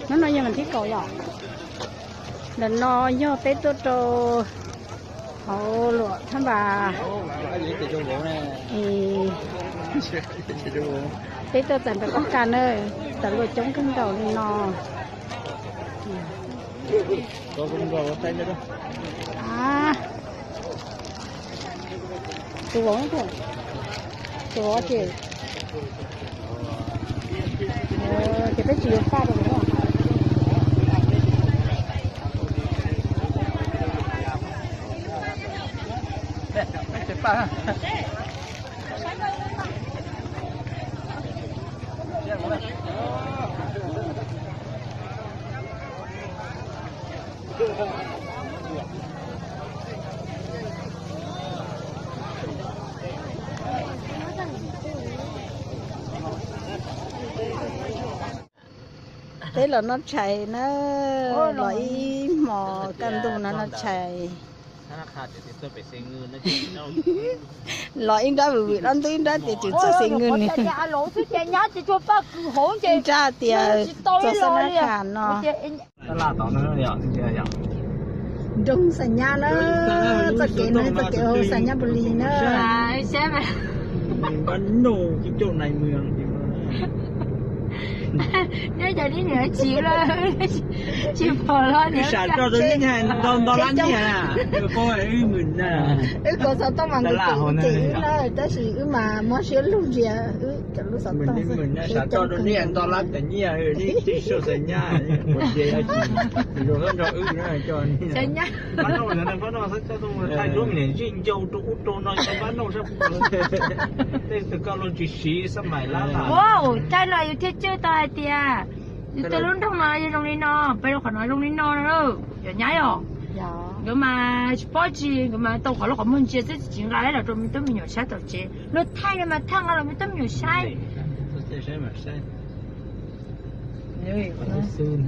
Hnub no yog vas thib kaum yom. Ntawm no yog peb tuaj rau hauv Luam Thab Npas, peb tuaj txais npawg Paj Kas na, txais luag coob kawg nkaus li no. Tus vauv, tus vauv ces, ces peb tsis yuav faj rau. Peb los noj tshais na, los ib hmos kaj ntug no noj tshais. Los ib nrab vwm vwm dab ntub, ib nrab tias tsis txog xeev Nwj ni. Ib nrab tias txog xab nab khas no. Nroog Xam Nyab na, txoj kev no txoj kev hauv Xam Nyab Npus Lis na. Wb kaus xov tooj mas nkawd tseem cev wb na, tab sis wb mas mob siab lug ntsia wb cov lub xov tooj. Wow, thaij no yus thiaj coj tau hais tias yus tus lub nroog no yog zoo li no, peb lub qhov no zoo li no na, yog nyab os. Nkawd mas tsis paub tsi, nkawd mas tau qhov lub qhov muag ntsia xwb tsis nqa los rau me tub me nyuam saib tom tsev. Luag thaij no mas thaij nqa los me tub me nyuam saib.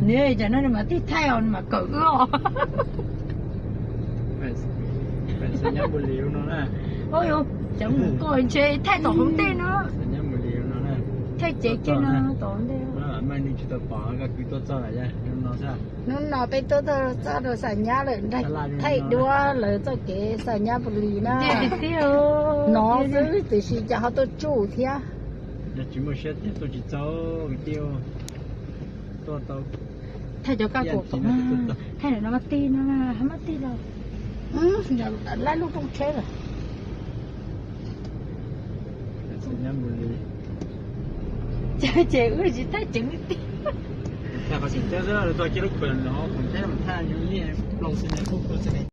Nws cov no nws mas tij thaij os, nws mas kawm wb os. Cov mus koj ntshe thaij tom hauv ntej no, thaij cev kiag no tom hauv ntej. Hnub no peb tuaj txog rau Xam Nyab lawm, thaij duab lawv txoj kev Xam Nyab Npus Lis na. Hnov xwb tiam sis cas ho tuaj tsuj thiab. Thaij cov kaj kum tom, thaij no mas tig no, hab mab tig los. Laib lub rooj tsheb lawm. Ces wb tsis thaij ceev li tiag.